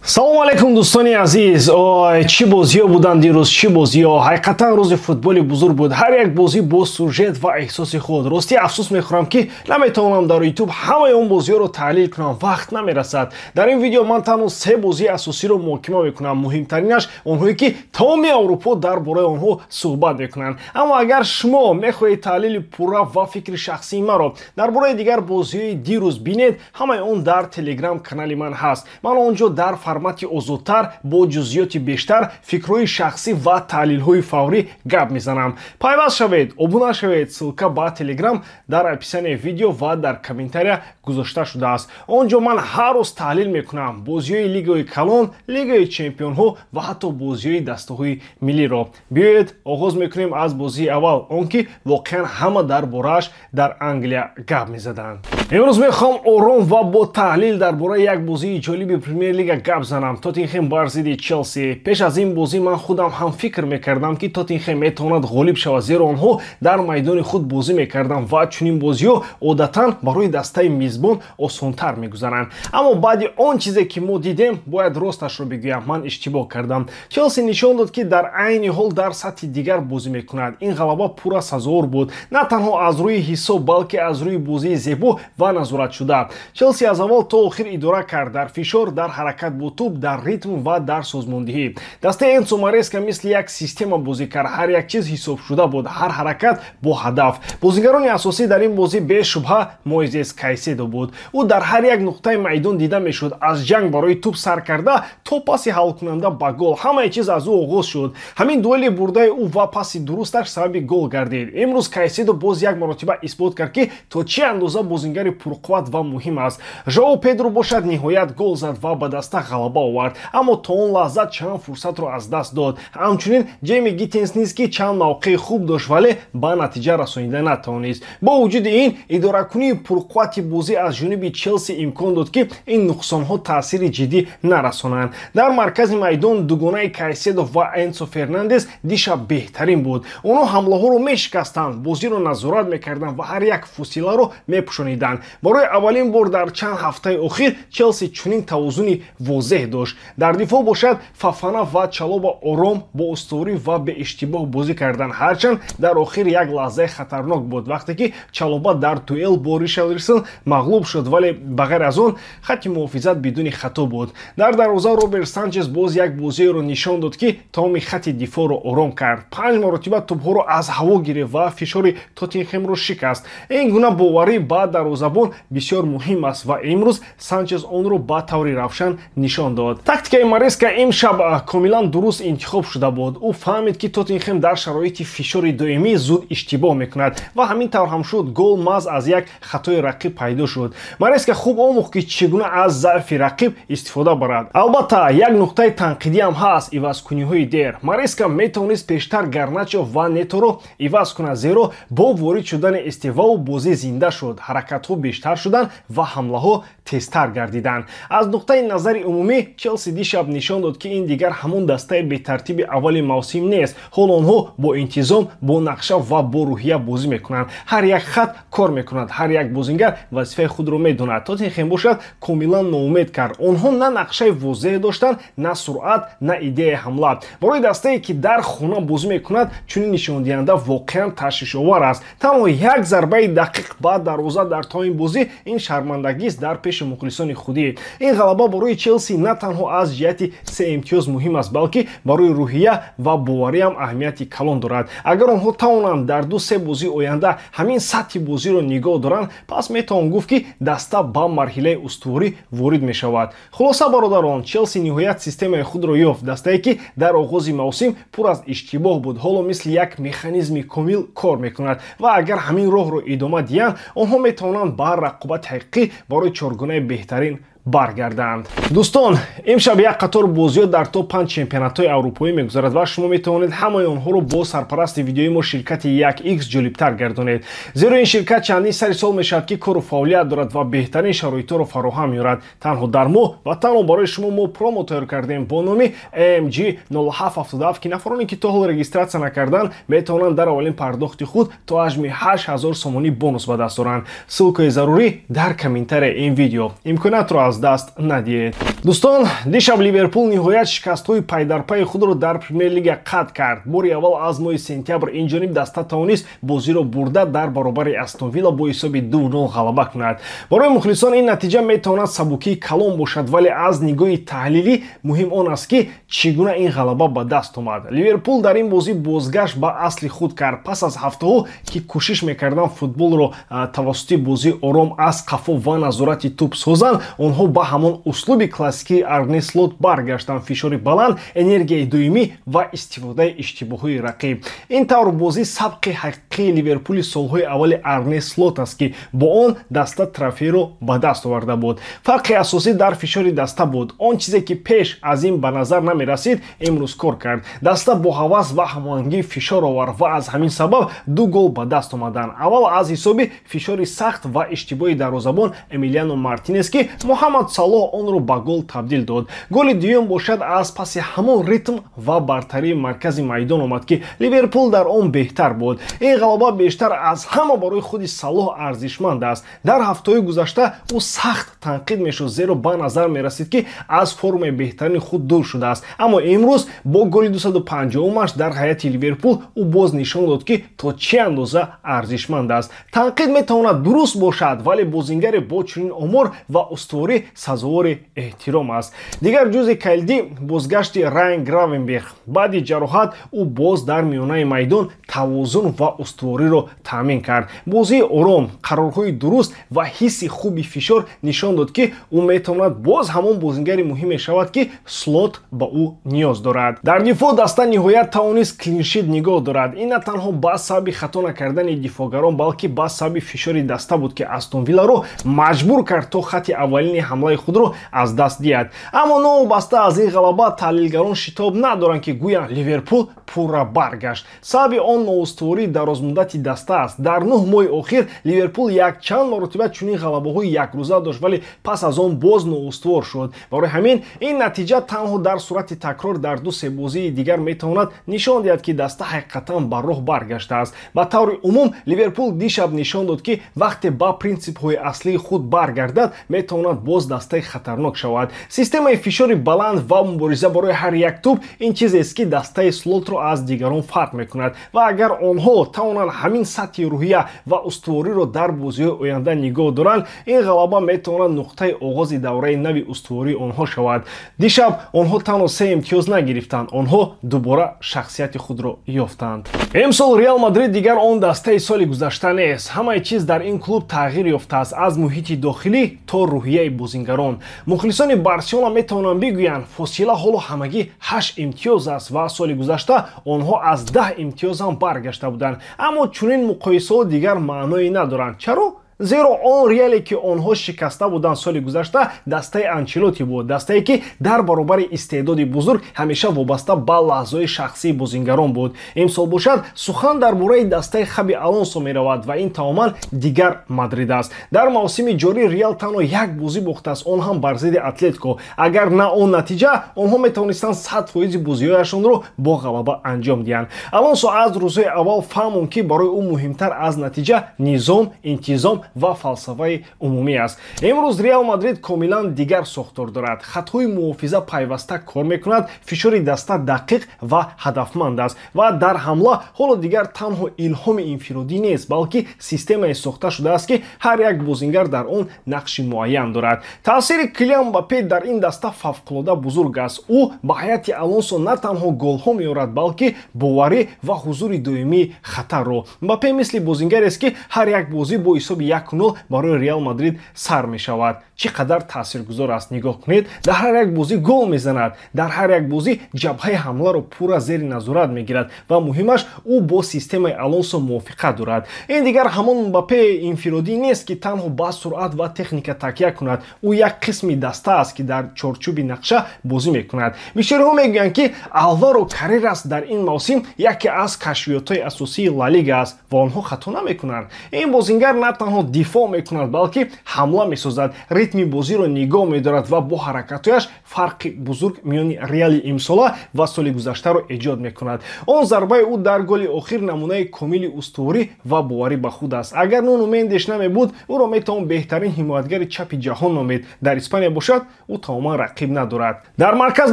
Салому алейкум, дӯстони азиз. Ой, чӣ бозиҳо буданд дирӯз, чӣ бозиҳо! Ҳақиқатан, рӯзи футболи бузург буд. Ҳар як бозӣ бо сюжет ва эҳсоси худ. Ростӣ, афсӯс мехӯрам, ки наметавонам дар Ютуб ҳамаи он бозиҳоро таҳлил кунам, вақт намерасад. Дар ин видео ман танҳо се бозии асосиро муҳокима мекунам, муҳимтаринаш онҳое, ки тамоми Аврупо дар бораи онҳо суҳбат мекунанд. Аммо агар шумо мехоҳед таҳлили пурра ва фикри шахсии маро дар бораи дигар бозиҳои дирӯз бинед, ҳамаи он дар Телеграм канали ман ҳаст. Ман он ҷо дар формати озодтар, бо ҷузъиёти бештар, фикрҳои шахсӣ ва таҳлилҳои фаврӣ гап мезанам. Пайваст шавед, обуна шавед. Ссылка ба Телеграм дар описанияи видео ва дар комментария гузошта шудааст. Он ҷо ман ҳар рӯз таҳлил мекунам бозиҳои лигаҳои калон, Лигаи чемпионҳо ва ҳатто бозиҳои дастаҳои миллиро. Биёед, оғоз мекунем аз бозии аввал, он ки воқеан ҳама дар борааш дар Англия гап мезаданд. Имрӯз мехоҳам ором ва бо таҳлил дар бораи як бозии ҷолиби Премер-лига гап занам: Тоттенхем бар зидди Челси. Пеш аз ин бозӣ ман худам ҳам фикр мекардам, ки Тоттенхем метавонад ғолиб шавад, зеро онҳо дар майдони худ бозӣ мекарданд ва чунин бозиҳо одатан барои дастаи мизбон осонтар мегузаранд. Аммо баъди он чизе, ки мо дидем, бояд росташро бигӯям, ман иштибоҳ кардам. Челси нишон дод, ки дар айни ҳол дар сатҳи дигар бозӣ мекунад. Ин ғалаба пурра сазовор буд, на танҳо аз рӯи ҳисоб, балки аз рӯи бозии зебо ва назоратшуда. Челси аз аввал то охир идора кард: дар фишор, дар ҳаракат бо тӯб, дар ритм ва дар созмондиҳӣ. Дастаи Энсо Мареска мисли як система бозӣ кард. Ҳар як чиз ҳисобшуда буд, ҳар ҳаракат бо ҳадаф. Бозигарони асосӣ дар ин бозӣ бешубҳа Мойзес Кайседо буд. Ӯ дар ҳар як нуқтаи майдон дида мешуд: аз ҷанг барои тӯб сар карда то паси ҳалкунанда ба гол, ҳамаи чиз аз ӯ оғоз шуд. Ҳамин дуэли бурдаи ӯ ва паси дурусташ сабаби гол гардид. Имрӯз Кайседо боз як маротиба исбот кард, ки то чӣ андоза бозингари пурқувват ва муҳим аст. Жоао Педро бошад, ниҳоят гол зад ва ба даста ғалаба овард, аммо то он лаҳза чанд фурсатро аз даст дод. Ҳамчунин Ҷейми Гиттенс низ, ки чанд мавқеи хуб дошт, вале ба натиҷа расонида натавонист. Бо вуҷуди ин, идоракунии пурқуввати бозӣ аз ҷониби Челси имкон дод, ки ин нуқсонҳо таъсири ҷиддӣ нарасонанд. Дар маркази майдон дугонаи Кайседо ва Энсо Фернандес дишаб беҳтарин буд. Онҳо ҳамлаҳоро мешикастанд, бозиро назорат мекарданд ва ҳар як фосиларо мепӯшониданд. Барои аввалин бор дар чанд ҳафтаи охир Челси чунин тавозуни возеҳ дошт. Дар дифоъ бошад, Фофана ва Чалоба ором, бо устуворӣ ва беиштибоҳ бозӣ карданд. Ҳарчанд дар охир як лаҳзаи хатарнок буд, вақте ки Чалоба дар дуэл бо Ришарлисон мағлуб шуд, вале ба ғайр аз он хатти муҳофизат бидуни хато буд. Дар дарвоза Роберт Санчес боз як бозиеро нишон дод, ки тамоми хатти дифоъро ором кард. Панҷ маротиба тӯбҳоро аз ҳаво гирифт ва фишори Тоттенхемро шикаст. Ин гуна боварӣ ба дарвозабон бисёр муҳим аст ва имрӯз Санчес онро ба таври равшан нишон дод. Тактикаи Мареска имшаб комилан дуруст интихоб шуда буд. Ӯ фаҳмид, ки Тоттенхем дар шароити фишори доимӣ зуд иштибоҳ мекунад, ва ҳамин тавр ҳам шуд. Гол маҳз аз як хатои рақиб пайдо шуд. Мареска хуб омӯхт, ки чӣ гуна аз заъфи рақиб истифода барад. Албатта, як нуқтаи танқидӣ ҳам ҳаст: ивазкуниҳои дер. Мареска метавонист пештар Гарначо ва Неторо иваз кунад, зеро бо ворид шудани Эстевао бозӣ зинда шуд, ҳаракатҳо бештар шуданд ва ҳамлаҳо тезтар гардиданд. Аз нуқтаи назари умумӣ, Челси дишаб нишон дод, ки ин дигар ҳамон дастаи бетартиби аввали мавсим нест. Ҳоло онҳо бо интизом, бо нақша ва бо рӯҳия бозӣ мекунанд. Ҳар як хат кор мекунад, ҳар як бозингар вазифаи худро медонад. Тоттенхем бошад, комилан ноумед кард. Онҳо на нақшаи возеҳ доштанд, на суръат, на идеяи ҳамла. Барои дастае, ки дар хона бозӣ мекунад, чунин нишондиҳанда воқеан ташвишовар аст. Танҳо як зарбаи дақиқ ба дарвоза дар тамоми бозӣ — ин шармандагист дар пеши мухлисони худӣ. Ин ғалаба барои Челси на танҳо аз ҷиҳати се имтиёз муҳим аст, балки барои рӯҳия ва бовариам аҳамияти калон дорад. Агар онҳо тавонанд дар ду-се бозии оянда ҳамин сатҳи бозиро нигоҳ доранд, пас метавон гуфт, ки даста ба марҳилаи устуворӣ ворид мешавад. Хулоса, бародарон, Челси ниҳоят системаи худро ёфт. Дастае, ки дар оғози мавсим пур аз иштибоҳ буд, ҳоло мисли як механизми комил кор мекунад ва агар ҳамин роҳро идома диҳанд, онҳо метавонанд ба рақобати ҳақиқӣ барои чоргунаи беҳтарин баргарданд. Дӯстон, имшаб як қатор бозиҳо дар топ 5 чемпионатҳои аврупоӣ мегузарад ва шумо метавонед ҳамаи онҳоро бо сарпарасти видеои мо, ширкати 1X, ҷолибтар гардонед, зеро ин ширкат чандин сари сол мешавад, ки кору фаъолият дорад ва беҳтарин шароитҳоро фароҳам меорад. Танҳо дар моҳ ва танҳо барои шумо мо промо тайёр кардем бо номи AMG 0777, ки нафароне, ки то ҳол регистрация накарданд, метавонанд дар аввалин пардохти худ то ҳаҷми 8000 сомонӣ бонус ба даст оранд. Ссылкаи зарурӣ дар комментарияи ин видео. Имкониятро аз аз даст надиҳед. Дӯстон, дишаб Ливерпул ниҳоят шикастҳои пайдарпайи худро дар Премер-лига қатъ кард. Бори аввал аз моҳи сентябр инҷониб даста тавонист бозиро бурда дар баробари Астон Вилла бо ҳисоби 2-0 ғалаба кунад. Барои мухлисон ин натиҷа метавонад сабукии калон бошад, вале аз нигоҳи таҳлилӣ муҳим он аст, ки чӣ гуна ин ғалаба ба даст омад. Ливерпул дар ин бозӣ бозгашт ба асли худ кард. Пас аз ҳафтаҳо, ки кӯшиш мекарданд футболро тавассути бозии ором аз қафо ва назорати тӯб созанд, онҳо ба ҳамон услуби классикии Арне Слот баргаштанд: фишори баланд, энергияи доимӣ ва истифодаи иштибоҳҳои рақиб. Ин тавр бозӣ сабқи ҳақиқии Ливерпули солҳои аввали Арне Слот аст, ки бо он даста трофейро ба даст оварда буд. Фарқи асосӣ дар фишори даста буд. Он чизе, ки пеш аз ин ба назар намерасид, имрӯз кор кард. Даста бо ҳавас ва ҳамоҳангӣ фишор овард ва аз ҳамин сабаб ду гол ба даст омаданд. Аввал аз ҳисоби фишори сахт ва иштибоҳи дарвозабон Эмилиано Мартинес, ки Муҳаммад Салоҳ онро ба гол табдил дод. Голи дуюм бошад, аз паси ҳамон ритм ва бартарии маркази майдон омад, ки Ливерпул дар он беҳтар буд. Ин ғалаба бештар аз ҳама барои худи Салоҳ арзишманд аст. Дар ҳафтаҳои гузашта ӯ сахт танқид мешуд, зеро ба назар мерасид, ки аз формаи беҳтарини худ дур шудааст. Аммо имрӯз бо голи 250-умаш дар ҳайати Ливерпул ӯ боз нишон дод, ки то чӣ андоза арзишманд аст. Танқид метавонад дуруст бошад, вале бозингаре бо чунин омор ва устуворӣ сазовори эҳтиром аст. Дигар ҷузъи калидӣ бозгашти Райан Гравенберг. Баъди ҷароҳат ӯ боз дар миёнаи майдон тавозун ва устувориро таъмин кард. Бозии ором, қарорҳои дуруст ва ҳисси хуби фишор нишон дод, ки ӯ метавонад боз ҳамон бозингари муҳиме шавад, ки Слот ба ӯ ниёз дорад. Дар дифоъ даста ниҳоят тавонист clean sheet нигоҳ дорад. Ин на танҳо ба сабаби хато накардани дифоъгарон, балки ба сабаби фишори даста буд, ки Астон Вилларо маҷбур кард, то хати аввалини ҳамлаи худро аз даст диҳад. Аммо новобаста аз ин ғалаба, таҳлилгарон шитоб надоранд, ки гӯянд Ливерпул пурра баргашт. Сабаби он ноустувории дарозмуддати даста аст. Дар 9 моҳи охир Ливерпул якчанд маротиба чунин ғалабаҳои якрӯза дошт, вале пас аз он боз ноустувор шуд. Барои ҳамин ин натиҷа танҳо дар сурати такрор дар ду-се бозии дигар метавонад нишон диҳад, ки даста ҳақиқатан ба роҳ баргаштааст. Ба таври умум, Ливерпул дишаб нишон дод, ки вақте ба принсипҳои аслии худ баргардад, метавонад боз дастаи хатарнок шавад. Системаи фишори баланд ва мубориза барои ҳар як тӯб ин чизест, ки дастаи Слотро аз дигарон фарқ мекунад, ва агар онҳо тавонанд ҳамин сатҳи рӯҳия ва устувориро дар бозиҳои оянда нигоҳ доранд, ин ғалаба метавонад нуқтаи оғози давраи нави устувории онҳо шавад. Дишаб онҳо танҳо се имтиёз нагирифтанд, онҳо дубора шахсияти худро ёфтанд. Имсол Реал Мадрид дигар он дастаи соли гузашта нест. Ҳамаи чиз дар ин клуб тағйир ёфтааст, аз муҳити дохилӣ то рӯҳияи бозингарон. Мухлисони Барселона метавонанд бигӯянд, фосила ҳоло ҳамагӣ 8 имтиёз аст ва соли гузашта онҳо аз 10 имтиёз ҳам баргашта буданд, аммо чунин муқоисаҳо дигар маъное надоранд. Чаро? Зеро он Реале, ки онҳо шикаста буданд соли гузашта, дастаи Анчелоти буд, дастае, ки дар баробари истеъдоди бузург ҳамеша вобаста ба лаҳзаҳои шахсии бозингарон буд. Имсол бошад, сухан дар бораи дастаи Хаби Алонсо меравад ва ин тамоман дигар Мадрид аст. Дар мавсими ҷорӣ Реал танҳо як бозӣ бохтааст, он ҳам бар зидди Атлетико. Агар на он натиҷа, онҳо метавонистанд 100% бозиҳояшонро бо ғалаба анҷом диҳанд. Алонсо аз рӯзҳои аввал фаҳмонд, ки барои ӯ муҳимтар аз натиҷа низом, интизом ва фалсафаи умумӣ аст. Имрӯз Реал Мадрид комилан дигар сохтор дорад. Хатҳои муҳофиза пайваста кор мекунад, фишори даста дақиқ ва ҳадафманд аст ва дар ҳамла ҳоло дигар танҳо илҳоми инфиродӣ нест, балки системае сохта шудааст, ки ҳар як бозингар дар он нақши муайян дорад. Таъсири Килиан Мбаппе дар ин даста фавқулода бузург аст. Ӯ ба ҳайати Алонсо на танҳо голҳо меорад, балки боварӣ ва ҳузури доимии хатарро. Мбаппе мисли бозингарест, ки ҳар як бозӣ бо ҳисоби 1-0 барои Реал Мадрид сар мешавад. Чӣ қадар таъсиргузор аст, нигоҳ кунед. Дар ҳар як бозӣ гол мезанад, дар ҳар як бозӣ ҷабҳаи ҳамларо пурра зери назорат мегирад ва муҳимаш, ӯ бо системаи Алонсо мувофиқат дорад. Ин дигар ҳамон Мбаппе инфиродӣ нест, ки танҳо ба суръат ва техника такя кунад. Ӯ як қисми даста аст, ки дар чорчӯби нақша бозӣ мекунад. Бисёриҳо мегӯянд, ки Алваро Каррерас дар ин мавсим яке аз кашфиётҳои асосии Ла Лига аст ва онҳо хато намекунанд. Ин бозингар на танҳо дифоъ мекунад, балки ҳамла месозад, ритми бозиро нигоҳ медорад ва бо ҳаракатҳояш фарқи бузург миёни Реали имсола ва соли гузаштаро эҷод мекунад. Он зарбаи ӯ дар голи охир намунаи комили устуворӣ ва боварӣ ба худ аст. Агар Нуну Мендеш намебуд, ӯро метавон беҳтарин ҳимоятгари чапи ҷаҳон номид. Дар Испания бошад, ӯ тамоман рақиб надорад. Дар марказ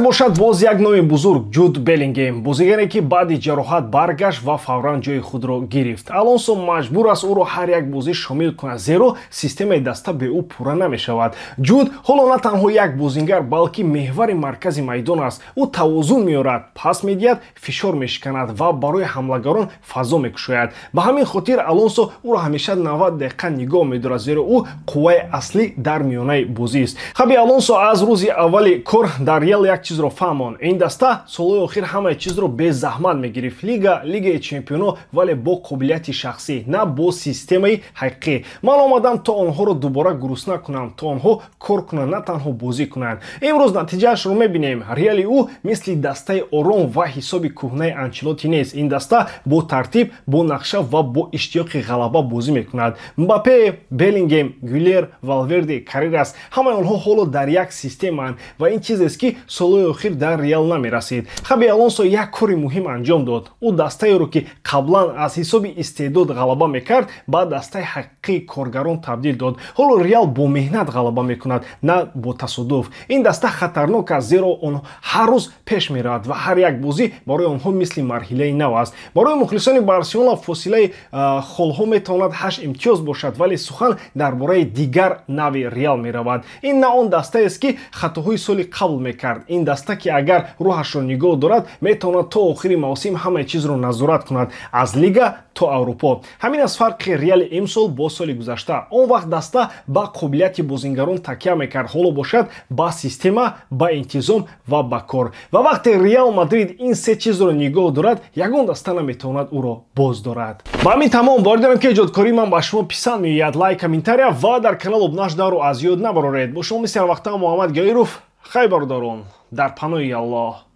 бошад, боз як номи бузург: Ҷуд Беллингем, бозигаре, ки баъди ҷароҳат баргашт ва фавран ҷои худро гирифт. Алонсо маҷбур аст ӯро ҳар як бозӣ шомил кунад, зеро системаи даста бе ӯ пурра намешавад. Ҷуд ҳоло на танҳо як бозингар, балки меҳвари маркази майдон аст. Ӯ тавозун меорад, пас медиҳад, фишор мешиканад ва барои ҳамлагарон фазо мекушояд. Ба ҳамин хотир Алонсо ӯро ҳамеша 90 дақиқа нигоҳ медорад, зеро ӯ қувваи аслӣ дар миёнаи бозист. Хаби Алонсо аз рӯзи аввали кор дар Реал як чизро фаҳмонд: ин даста солҳои охир ҳамаи чизро безаҳмат мегирифт: лига, Лигаи чемпионо, вале бо қобилияти шахсӣ, на бо системаи ҳақиқӣ. Ман омадам, то онҳоро дубора гурусна кунам, то онҳо кор кунанд, на танҳо бозӣ кунанд. Имрӯз натиҷаашро мебинем. Реали ӯ мисли дастаи ором ва ҳисоби кӯҳнаи Анчелоти нест. Ин даста бо тартиб, бо нақша ва бо иштиёқи ғалаба бозӣ мекунад. Мбаппе, Беллингем, Гюлер, Валверде, Каррерас — ҳамаи онҳо ҳоло дар як системаанд ва ин чизест, ки солҳои охир дар Реал намерасид. Хаби Алонсо як кори муҳим анҷом дод: ӯ дастаеро, ки қаблан аз ҳисоби истеъдод ғалаба мекард, ба дастаи ҳақиқии коргарон табдил дод. Ҳоло Реал бо меҳнат ғалаба мекунад, на бо тасодуф. Ин даста хатарнок аст, зеро он ҳар рӯз пеш меравад ва ҳар як бозӣ барои онҳо мисли марҳилаи нав аст. Барои мухлисони Барселона фосилаи холҳо метавонад ҳашт имтиёз бошад, вале сухан дар бораи дигар нави Реал меравад. Ин на он дастаест, ки хатоҳои соли қабл мекард. Ин даста, ки агар рӯҳашро нигоҳ дорад, метавонад то охири мавсим ҳамаи чизро назорат кунад, аз лига то Аврупо. Ҳамин аст фарқи Реали имсол бо соли гузашта. Он вақт даста ба қобилияти бозингарон такя мекард, ҳоло бошад, ба система, ба интизом ва ба кор. Ва вақте Реал Мадрид ин се чизро нигоҳ дорад, ягон даста наметавонад ӯро боз дорад. Ба ҳамин тамом. Боварӣ дорам, ки эҷодкории ман ба шумо писанд меояд. Лайк, комментария ва дар канал обуна шуданро аз ёд набароред. Бо шумо мисли ҳарвақта Муҳаммад Гаиров. Хай, бародарон, дар паноҳи Аллоҳ.